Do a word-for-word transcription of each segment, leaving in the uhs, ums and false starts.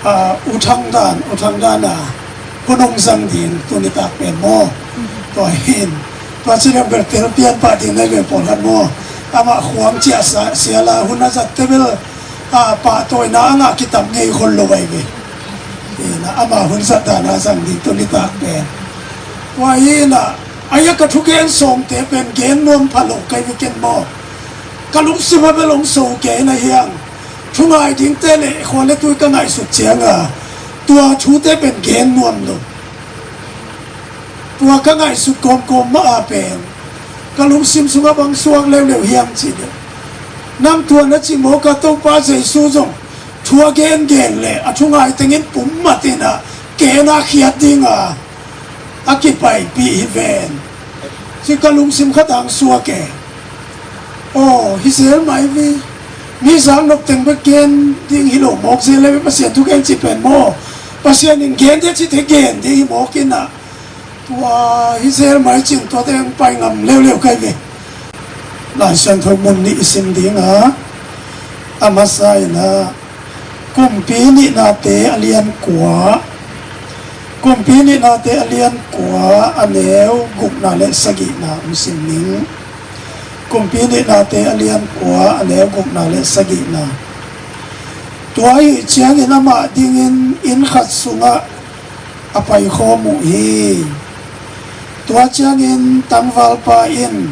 Ah, U Thang Dan, U Thang Dan a hun hong zang ding tuni tak pen maw? Tua hin, tua ci leng bel tel pian pah ding na hi ve pawlkhat maw? Amah khuang ciah sa, sial a hun a zatte bel, ah, pahtawina a ngah kitam ngei khol lo ahi ve. Ina, amah hun zat dan a zang ding tuni tak pen. Tua hi ina, a ia ka thugen sawmte pen gen nuam pha lo ka hi ve ken maw? Ka lungsim a bel hong so kei na hiang. Thu ngai dingte le khua le tui ka ngaihsut ciang a, tua thute pen gen nuam lo. Tua ka ngaihsut kawmkawm mah a pen ka lungsim sungah bang suak leuleu hiam cih leh, nang tua na cih mawk a, Topa Jesu zong thu a gengen le a thu ngai tengin pum mat in a, ken a khiat ding a, a kipaipih hi ven, ci ka lungsim khat ang suak e. Aw, hi zel mai ve. Mi zak nop teng bek gen ding hi lo mawk zel e ve, Pasian thugen cih pen maw? Pasian in gen ding cihte gen ding hi mawk in a, tua hi zel mai cin tua teng pai ngam leuleu ka hi ve. Lai Siangtho mun nih i sim ding a, a masa in a, Kumpi Nihnate a lian kua, Kumpi Nihnate a lian kua a neu gukna le sagihna hong sim ning. Kumpi Nihnate a lian kua a neu gukna le sagihna. Tua ahih ciangin amah dingin inn khat sungah a paikhawm uh hi. Tua ciangin tangvalpa in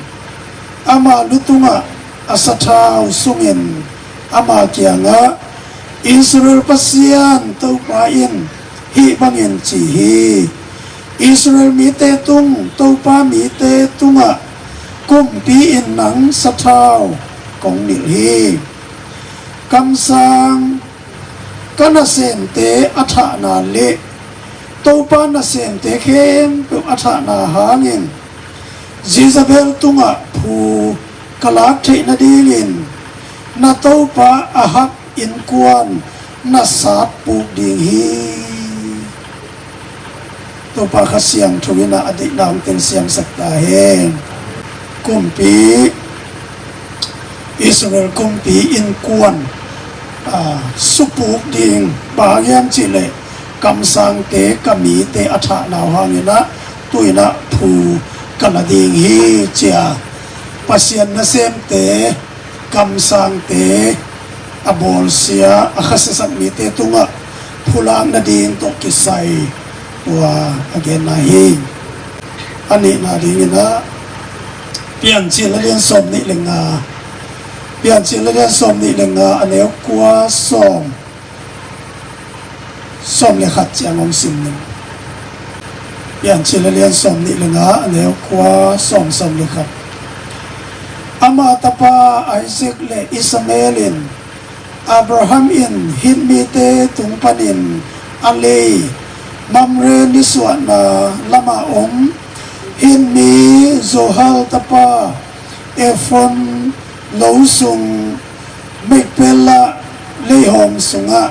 ama lu tungah a sathau sungin ama kiangah, Israel Pasian Topa in hih bangin ci hi, Israel mite tung, Topa mite tungah kumpi in nang sathau kong nilh hi. Kamsang ka nasemte a thahna le Topa nasemte khempeuh a thahna hangin Jezebel tungah phu ka lak theih nadingin na topa Ahab innkuan na satpuk ding hi. Topa Kha Siangtho in a deihna hong telsiamsak ta hen. Kumpi, Israel kumpi innkuan, ah, supuk ding bang hiam cih leh kamsangte, ka mite a thahna uh hangin a, tu-in a phu ka la ding hi, ci-a Pasian nasemte, kamsangte, a bawlsia, a khasiasak mite tungah phulak nading tawh kisai tua a genna hi. A nihna dingin a, Piancil a lian sawm nih le nga, Piancil a lian sawm nih le nga, a neu kua, sawm, sawm le khat ciang hong sim ning. Piancil a lian sawm nih le nga, a neu kua, sawm, sawm le khat. Ama tapa Isaac le Ishmael in Abraham in Hit mite tung panin a lei Mamre nisuahna lamah om Hit mi Zohar tapa Ephron lo sung Machpelah leihawm sungah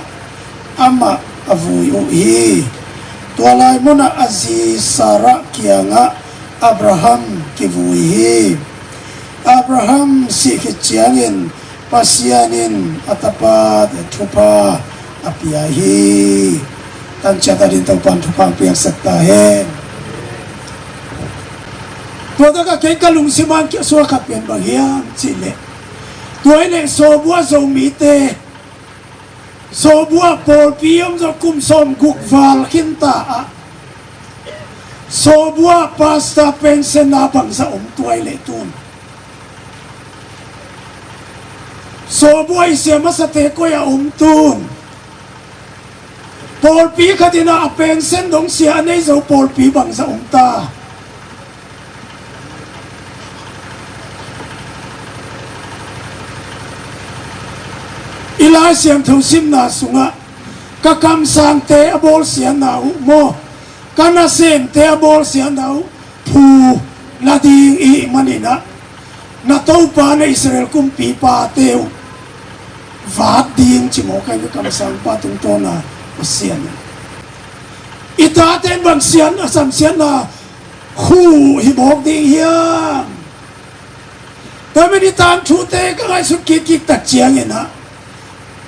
amah a vui uh hi. Tua lai munah a zi Sarah kiangah Abraham kivui hi. Abraham sih khit ciangin Pasian in a tapate thupha a pia hi. Tanciat adin Topan thupha piaksak ta hen. Tua takah kei ka lungsim ah kia suak khat pen bang hiam cih leh, tua hi leh Sawbua Zomite, Sawbua pawlpi om zawh kum sawm guk val khinta ah Sawbua pastor pension a bangzah om tua hi leh tun. Sawbua i sia masate koi a om tun. Pawlpi khat in a pension dong sia a nei zo pawlpi bangzah om ta. I Lai Siangtho simna sungah ka kamsangte a bawlsiatna uh maw, ka nasemte a bawlsiatna uh phu la ding i hih manin a, na Topa na Israel kumpipate uh vat ding ci mawk ahi ve kamsangpa tungtawna Pasian in. I tate in bang siatna, samsiatna khu hi mawk ding hiam? Tua manin i tangthute ka ngaihsut kikkik tak ciangin a,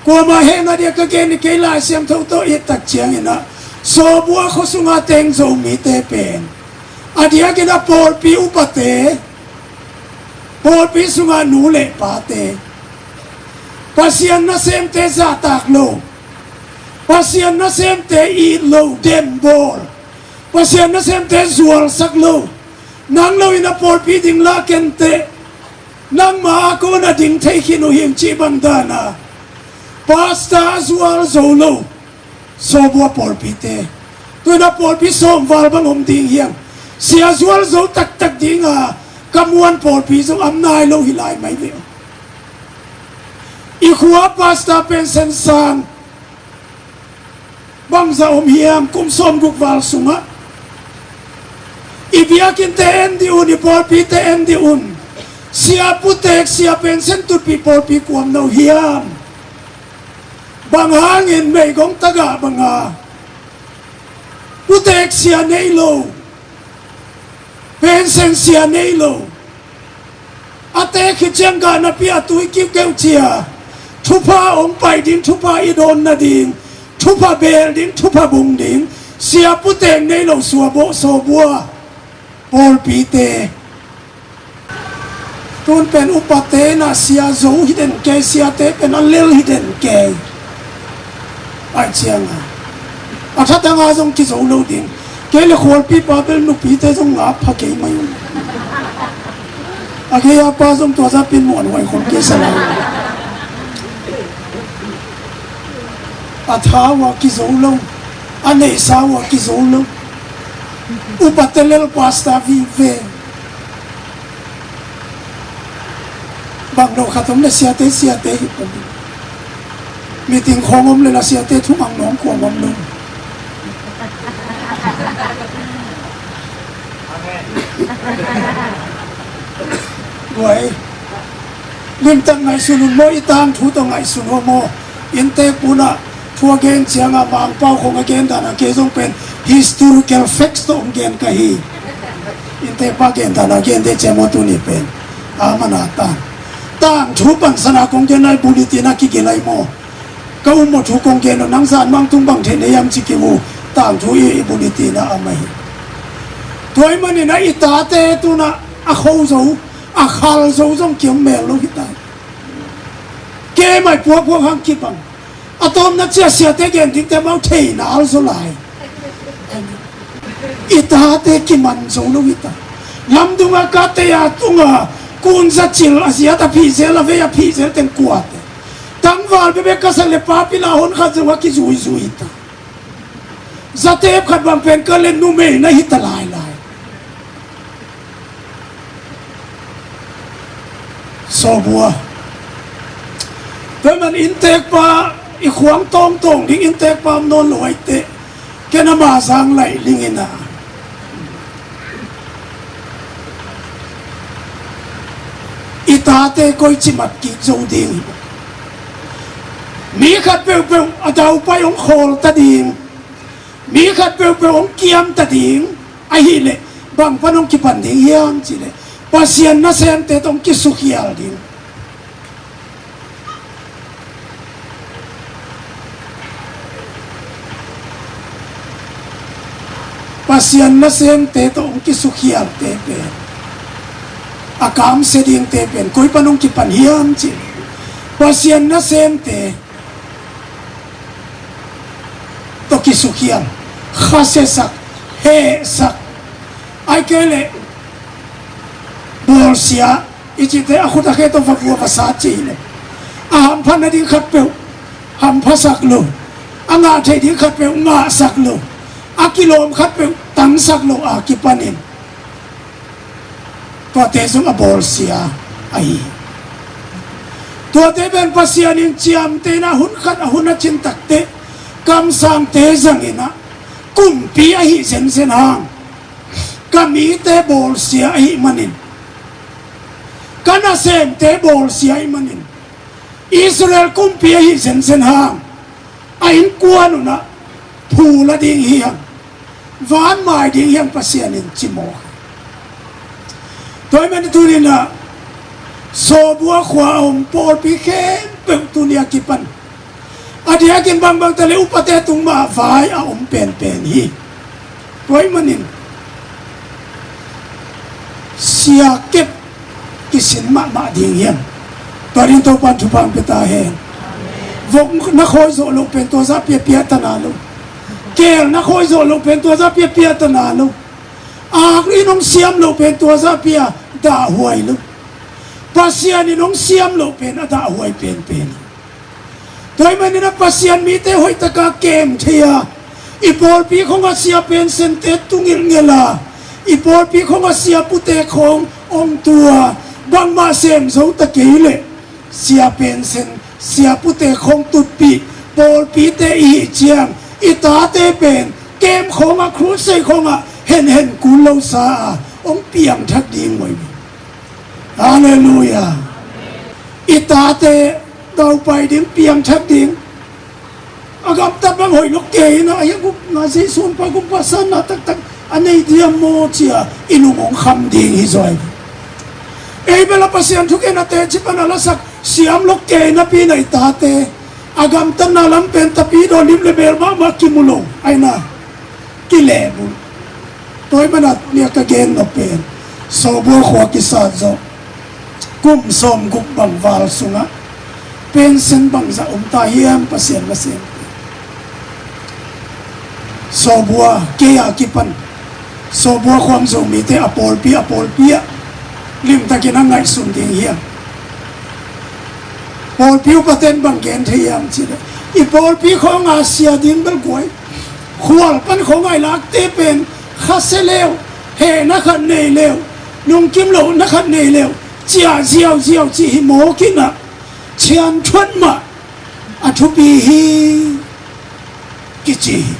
Kuamah hehna dia ka gen hi kei, Lai Siangtho tawh i et tak ciangin ah, Sawbua khua sunga teng Zomite pen a diakin a pawlpi upate, pawlpi sunga nu le pate, Pasian nasemte zahtak lo, Pasian nasemte it lo, dembawl, Pasian nasemte zualsak lo, nang loin a pawlpi ding lah kenteh, nangma a kona ding thei khin uh hing cih bang dana pastor a zual zo lo Sawbua pawlpite. Tuina pawlpi sawmval bang om ding hiang. Sia zual zo taktak dinga ka muan pawlpi zong om nai lo hi lai mai ve. I khua pastor pension sang bangza om hiam kum sawmguk val sungah? I biakinnte en dih un, i pawlpite en dih un. Sia putek, sia pension tutpih pawlpi kuam no hiam? Bang hangin meigong tagah banga putek sia nei lo, pension sia nei lo, a te khit ciang gah napi a tui kiukeu cia, thupha hong pai ding, thupha i dawn nading, thupha bel ding, thupha bung ding, sia putek nei lo Sawbua, Sawbua pawlpite. Tun pen upate na sia zo hi den kei, siate pen a lel hi den kei. Ai cianga a thatanga zong kizo lo ding. Kei le khualpi pa bel nupite zong ngap pha kei mai un. A gei a pa zong tua za pin muan huai khol kei sa lai. A tha uh a kizo lo, a neihsa uh a kizo lo. Upate lel, pastor vive. Bang lo khat om le siate, siate hi pah. Meeting khawng om le la siate thumang nawng kuang om lo. Guai. Limtak ngaihsun un maw, i tangthu tawh ngaihsun un maw. Inntek punah thu a gen ciangah Mangpau khong a gen danah kei zong pen historical facts tawh hong gen ka hi. Inntek pa gen danah gen deh cia maw tuni pen. A mana tan. Tangthu pansana kong gen nai bulletin a kigilai maw. Ka um maw thu kong gen uh, nang zan mang tung bang thei nei am ci ki uh. Tangthu i, i bulletin a a mai. Tua i manin a i tate tunah a kho zo, a khal zo zong kiom mel lo hi ta. Kei mai puakpuak hang kibang. A tawmna cia siate gen dingte mau thei nal zo lai. I tate kiman zo lo hi ta. Lamdunga ka tei a tunga kunza cil a ziat a phih zel a vei a phih zel teng kuate. Tangval bebek ka sa le pa pila hon khat zo a kizuizui ta. Zatep khat bang pen ka le numei na hi ta lailai. Sawbua. Tua man inntekpa i khuang tawngtawng ding inntekpa om nawn lo aiteh. Ken ama zang laih lingina. I tate koici mat kik zo ding. Mi khat peuhpeuh a daupai hong khawl ta ding. Mi khat peuhpeuh hong kiam ta ding. Ahileh bang pan hong kipan ding hiam cihleh Pasian nasemte tawh hong kisukhial ding. Pasian nasemte tawh hong kisukhialte pen a kamsia dingte pen koi pan hong kipan hiam cihleh Pasian nasemte tawh kisukhial, khasiasak, hehsak, ai kei leh bawlsia i cihte a khut a khe tawh va vua va sa ci hileh a hampha nading khatpeuh hamphasak lo, a ngah theih ding khatpeuh ngahsak lo, a kilawm khatpeuh tangsak lo a kipanin tuate zong a bawlsia ahi. Tuate pen Pasian in ciamtehna hun khat a hun a cin takteh kamsangte zanginah kumpi ahi zenzen hang ka mite bawlsia ahi manin, ka nasemte bawlsia ahi manin, Israel kumpi ahi zenzen hang a innkuan unah phul a ding hi hang, vanmai ding hi hang Pasian in cimawh. Tua ahih manin tuninah Sawbua khua a om pawlpi khempeuh tuni a kipan A diakin bangbang ta le upate tung mah vai a om penpen hi. Tua ahih manin sia kep kisin mahmah ding hiam? Tua ding Topan thupha pia ta hen. Vok na khawi zawh loh pen tua zah pia pia ta na lo. Kel na khawi zawh loh pen tua zah pia pia ta na lo. Ak in hong siam loh pen tua zah pia dahhuai lo. Pasian in hong siam loh pen a dahhuai penpen hi. Tua ahih manin a Pasian mite hoihtaka kem thei a, i pawlpi khawngah sia pensente tu ngelhngel a, i pawlpi khawngah sia pute khawng hong tu a, bangmah sem zo ta kei leh sia pensen, sia pute khawng tutpih pawlpite i hih ciang i tate pen kem khawngah, crusade khawngah henhen kul losa a hong piangthak ding uh hi. Halleluiah. I tate daupai ding, piangthak ding. A gamtat bang hoih lo kei in a, a hiah gupna, Jesu hong pai gupna sanna taktak a nei diam maw ci a i lung hong kham ding hi zaw hi. Ei bel a Pasian thu ken a teci pan a lasak siam lo kei napi in a i tate a gamtatna lam pen tapidaw lim le bel mahmah kimu lo, a hi na, kilehbulh. Tua ahih manin a nih a ka gen nop pen Sawbua khua kisat zawh kum sawmguk bang val sungah pensen bangzah om ta hiam, Pasian nasem? Sawbua, kei a kipan Sawbua khuam Zomite a pawlpi, a pawlpi ah limtakin a ngaihsun ding hiam? Pawlpi upaten bang gen thei hiam cih leh, i pawlpi khawng a sia ding bel guai. Khual pan khawng a i lakte pen khasia leu, hehna khat nei leu, lungkim lohna khat nei leu, ciah ziauziau cih hi mawk in a, cianthuat mah a thupi hi kici hi.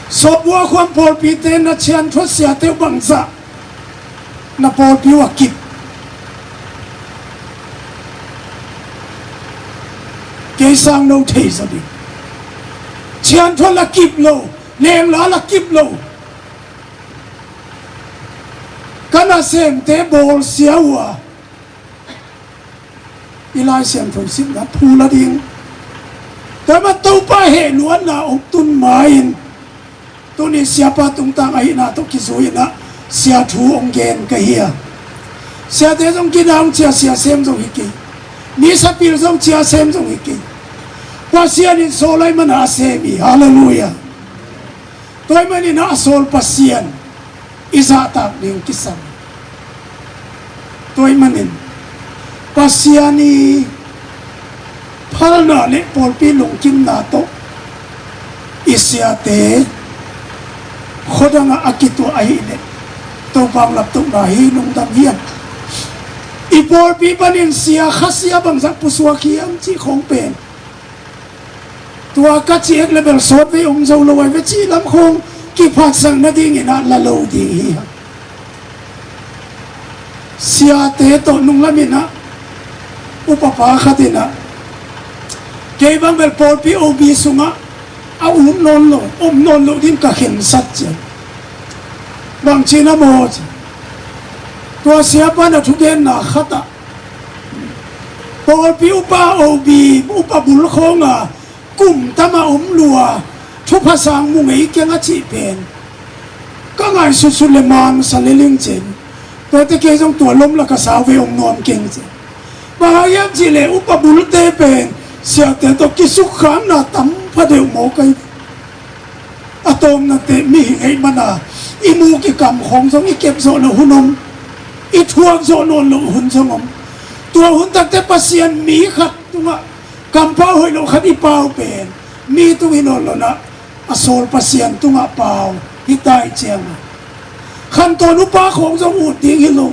Sawbua khuam pawlpite na cianthuat siate uh bangzah na pawlpi uh a kip? Kei sang no thei zaw ding. Cianthuat la kip lo, lengla la kip lo. Ka nasemte bawlsia uh a, i Lai Siangtho simna phu la ding. Tua mah Topa hehluatna hong tun ma-in tuni siapa tungtang ahihna tawh kizui in a sia thu hong gen ka hi a. Siate zong kidang cia sia sem zong hi kei. Mi sapil zong cia sem zong hi kei. Pasian in sawl ahih manin a sem hi. Halleluiah. Tua ahih manin a sawl Pasian i zahtak ding kisam. Tua ahih manin Pasian i phalna le pawlpi lungkimna tawh i siate khuadangah a kituah ahih leh Topa hong laptohna hi, lungdam hiam? I pawlpi panin sia, khasia bangzah pusuak hiam cih khawng pen tua ka cih ek le bel sawtvei om zo lo ai ve cih lam khawng kiphatsak nadingin a la lo ding hi hang. Siate tawh nunglam in a upapa khat in a, kei bang bel pawlpi O B sungah a um nawn lo, om nawn lo ding ka khensat cian. Bangci na maw ci. Tua siapa na thugenna khatah pawlpi upa O B, upa bul khawng a kum tam a om lua, thupha sang mu ngei keng a cih pen ka ngaihsutsut le mangsa le ling cen. Tuate kei zong tua lom la ka sau ve, om nuam keng cen. Bang hang hiam cih leh upa bulte pen siate tawh kisukkhakna tam pha deuh mawk ahi. A tawpna teh mihing ahih manin a, i muk i kam khawng zong i kep zawh loh hun om, i thuak zawh nawn loh hun zong om. Tua hun takte Pasian mi khat tungah kampau hoih loh khat i pau pen mi tung hi nawn lo in a, a sawl Pasian tungah pau hi ta ahih ciangin khantawn upa khawng zong ut ding hi lo.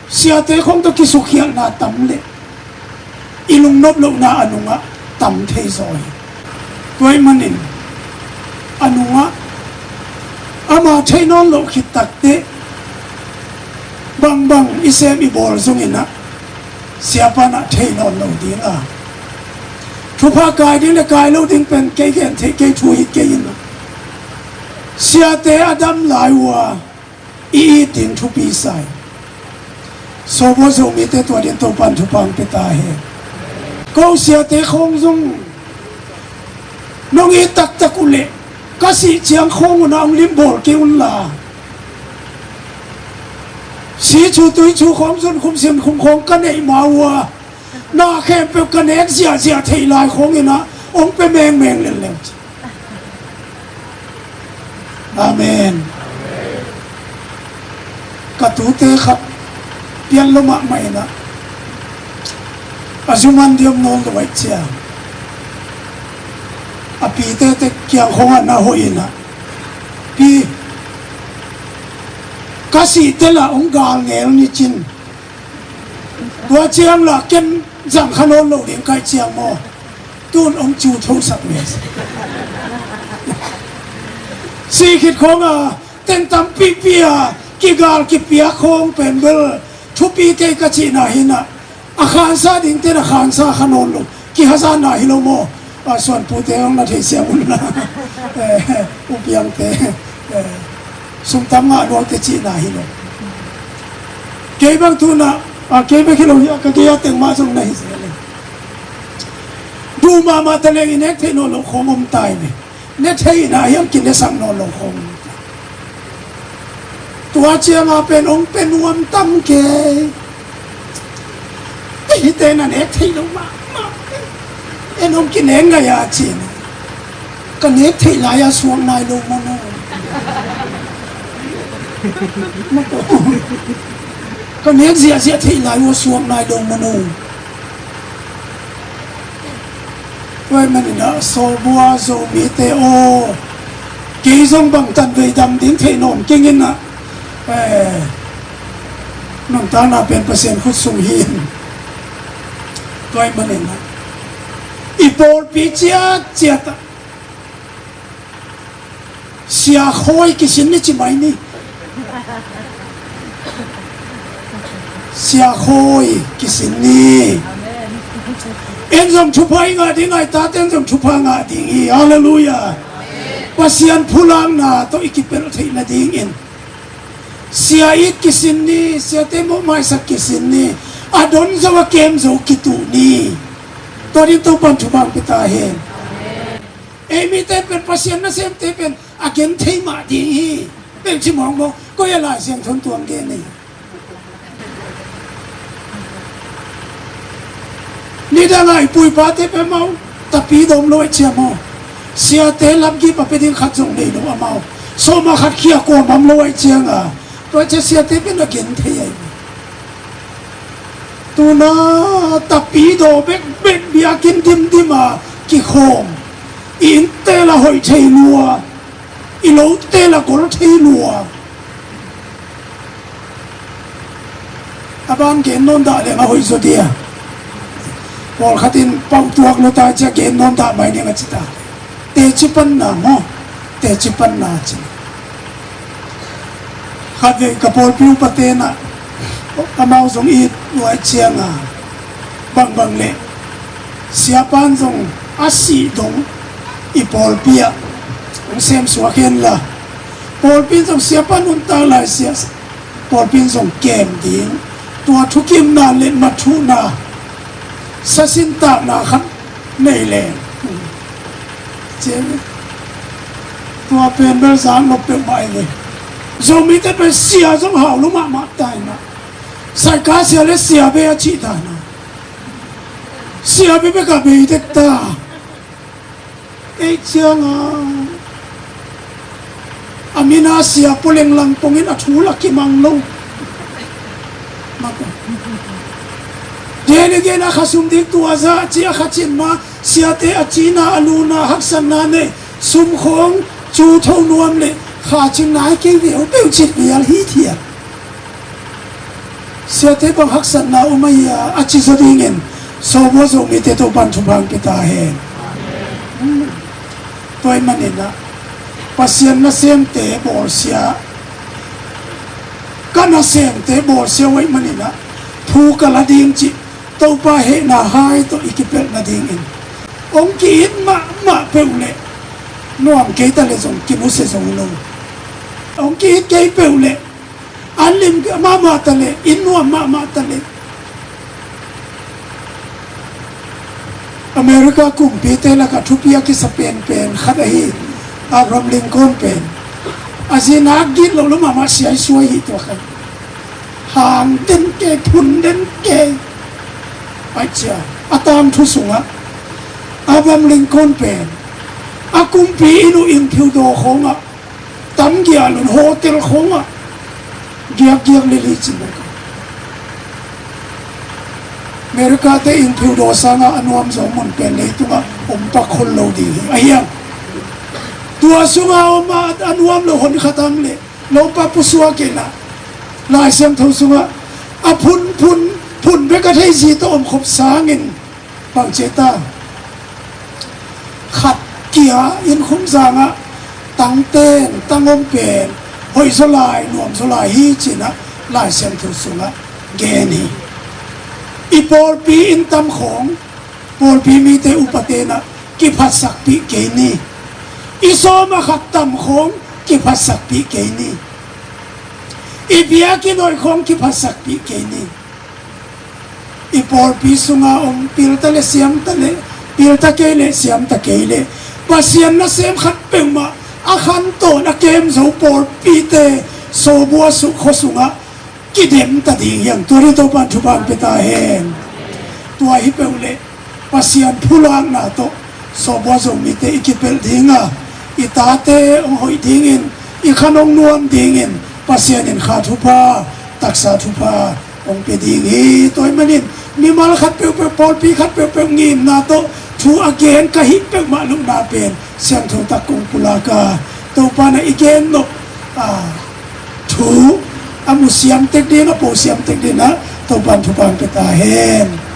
Siate khawng tawh kisukkhialhna tam leh i lungnop lohna a nungah tam thei zaw hi. Tua ahih manin a nungah ama thei nawn loh khit takteh bangbang i sem i bawl zongin a, siapa na thei nawn lo ding a, thupha kai ding le kai lo ding pen kei gen theih kei thu hi kei in a, siate a dam lai uh a i it ding thupi sa hi. Sawbua Zomite tua dingin Topan thupha hong pia ta hen. Ko siate khawng zong nong it taktak uh leh ka sih ciang khawng unah hong limbawl kei unla, si chu tui chu khawng zun khum sin khum khawng ka neih ma uh a, na khempeuh ka nek ziahziah theih lai khawng inah hong pia mengmeng lelleu ci. Amen. Ka tute khat pian lo mahmah inah a zuman diam nawl lo aih ciang a pite te kiang khawngah na hoih inah, pi, ka sih telah hong gal ngel ni cin. Tua ciang lah ken zang kha nawn lo ding kaih ciang maw? Tun hong cu thosak ve. Si khit khawng a teng tampipi a kigal kipiak khawng pen bel thupi kei ka cihna hinah a khansa ding ten a khansa kha nawn lo. Kihazatna hi lo maw? A suanpute hong na theisiam unla, eh, upiangte, eh, sumtam ngah luangte cihna hi lo. Kei bang tunah a kei bek hi lo hi a ka gei a teng mah zong na hi zel e. Duh mahmah ta leng i nek theih nawn loh khawng om tai ve. Ne thei na hiam kinesak nawn lo khawng. Tua cianga pen hong pe nuam tam kei. Hihte na nek thei lo mahmah. En hong kinek ngai a cin ka nek theih lai-a suak nai lo mano. Ka nek ziahziah theih lai uh a suak nai lo mano. Tua ahih maninah sawlbua Zomite aw, kei zong bangtan vei dam ding theih nawn keng inah, eh, nuntakna pen Pasian khut sung hi in. Tua ahih maninah i pawlpi ciatciatah Sia Khawi kisin ni ci mai ni. Sia Khawi kisin ni. En zong thupha i ngah ding a, i tate en zong thupha ngah ding hi. Halleluiah. Pasian phulakna tawh i kipelh theih nadingin Sia It kisin ni, siate mawhmaisak kisin ni, a don zo a kem zo kituh ni. Tua ding Topan thupha hong pia ta hen. Ei mite pen Pasian nasemte pen a gen thei mah ding hi. Bel ci mawngmawng, koi a Lai Siangtho in tua gen hi. Nidang a i pu i pate pen mau tapi dawm lo aih ciang maw? Siate lapgip a pia ding khat zong nei lo amau. Sawm a khat khia kuamam lo aih cianga tua cia siate pen a gen thei ahi. Tuna tapi daw bekbek biakinn dimdim a kikhawm, i innte la hoih thei lua, i lote la gol thei lua. A ban gen nawn dah leng a hoih zaw dia. Pawlkhat in pauh tuak lo ta cia gen nawn dah mai ding a ci ta. Teci panna maw? Teci panna ci. Khatvei ka pawlpi upa tenah amau zong it nuai cianga bangbang leh siapan zong a sih dong i pawlpi ah hong semsuak henla, pawlpi in zong siapan nuntak lai sia, pawlpi in zong kem ding. Tua thukimna letmat thuhna sasintakna khat nei leng. Ciang tua pen bel zang nop peuhmah ing e. Zomite pen sia zong hau lo mahmah ta ing a. Saika sia le sia be a cih dana. Sia be bek a bei dek ta. Ei cianga a mina sia pua lenglang pongin a thu la kimang lo. Gen i gen a kha sum ding tua za ci a kha cin ma siate a cina a luna haksatna nei sum khawng cu tho nuam le kha cin nai kei viau peuh cit vial hi thiam. Siate bang haksatna um ahi a, a ci zaw dingin sawlbua Zomite Topan thupha hong pia ta hen. Tua ahih maninah Pasian nasemte bawlsia, ka nasemte bawlsia uh ahih maninah thu ka la ding cih Topa hehna hai tawh i kipelh nadingin hong ki-it mahmah peuh leh nuam kei ta leh zong kimusia zo lo. Hong ki-it kei peuh leh an lim mahmah ta leh, inn nuam mahmah ta leh, America kumpite lakah thupi a kisa penpen khat ahi Abraham Lincoln pen a zi nak git lo lo mahmah siaisuai hi tua khan. Hang den kei, phun den kei. Ai cia, a tangthu sungah Abraham Lincoln pen a kumpi inn uh inn phiudaw khawngah, tam gial un hotel khawngah giakgiak lili ci bek. America te inn phiudaw sangah a nuam zo mun pen leitungah om pak khol lo ding hi a hiang. Tua sungah om a, a nuam lo hon khat ang le lopa pusuak in ah, Lai Siangtho sungah a phun phun phun bek a thei zi tawh om khop sangin bang ci ta, khat kia inn khum zangah tangten tangom pen hoih zaw lai, nuam zaw lai hi ci-in ah Lai Siangtho sungah gen hi. I pawlpi inn tam khawng, pawlpi mite upate in ah kiphatsakpih kei ni. I sawm a khat tam khawng kiphatsakpih kei ni. I biakinn hoih khawng kiphatsakpih kei ni. I pawlpi sunga om, pilta le siamta le, pilta kei le siamta kei le, Pasian nasem khat peuhmah a khantawn a kem zo pawlpite sawbua suk khua sungah kidemta ding hiang. Tua ding Topan thupha hong pia ta hen. Tua hi peuh leh Pasian phulakna tawh sawbua Zomite i kipelh ding a, i tate hong hoih dingin, i khan hong nuam dingin Pasian in kha thupha, taksa thupha hong pia ding hi. Tua ahih manin mimal khat peuhpeuh, pawlpi khat peuhpeuh ngimna tawh thu a gen ka hih peuhmah lohna pen siangtho tak kong pulak a, Topa na i gen nop a, thu a mu siam tek ding, a po siam tek ding ah Topan thupha hong pia ta hen.